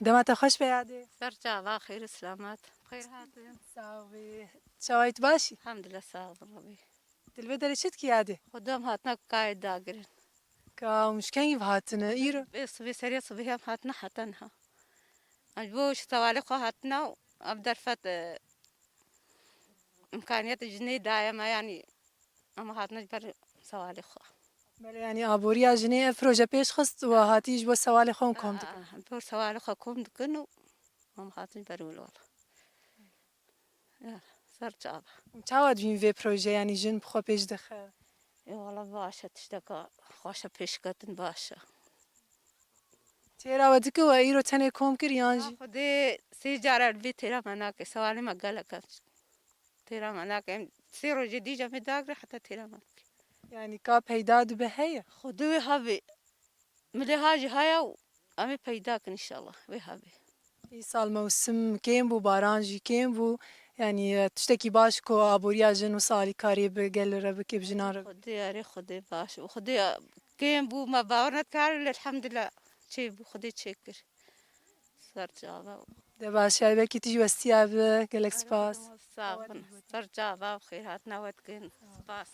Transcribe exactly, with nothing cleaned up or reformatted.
Dema te xweş be yadê. Ser çava xêr û selamet. Xêr hatin. Sağ ol. Çawayî tu başî? Elhamdülillah sağ ol Rabbi. Tu li vê derê çi dikî yadê? Xwedam hatina kayê dagirin. Ka hûn ji kengî ve hatine îro? Vê sibê seriya sibê em hatine heta niha. Em ji bo ji sewalê xwe hatine û ev derfet e, îmkaniyet jinê daye me yanî em hatine ji ber sewalê xwe. Belê yanî aboriya jinê ev proje pêş xist û hatî ji bo sewalê xwe hûn kom dikin. Aa, Bo sewalê xwe kom dikin û em hatin ji ber wilo. Ya, ser çava. Çawa dibîn vê proje yanî jin bi xwe pêş dixe? Ê wala baş e tişteka xweş e pêşketin baş e. Têra we dike we îro tenê kom kir yan jî? Xwedê sê cara li vê têra me nake. Sewalê me gelek e. Têra me nake. Em sê rojê dî jî em ê dagre heta têra me bike. Yanî ka peyda dibe heye? Xwedê wê hebe. Milê ha jî haya û em ê peyda kin înşallah. Wê hebe. Îsal mewsim kêm bû, baran jî kêm bû. Yanî tiştekî baş ku aboriya jin wisa alîkariyê bi gelê re bike, bi jinan re bike. Xwedê erê Xwedê baş û Xwedê kêm bû me bawer nedikar lê elhamdulillah çêbû Xwedê çêkir. Ser çava. De baş e, belkî tu jî westiya bi, gelek spas. Sağ bin. Ser çava û xêr hatina we dikin. Spas.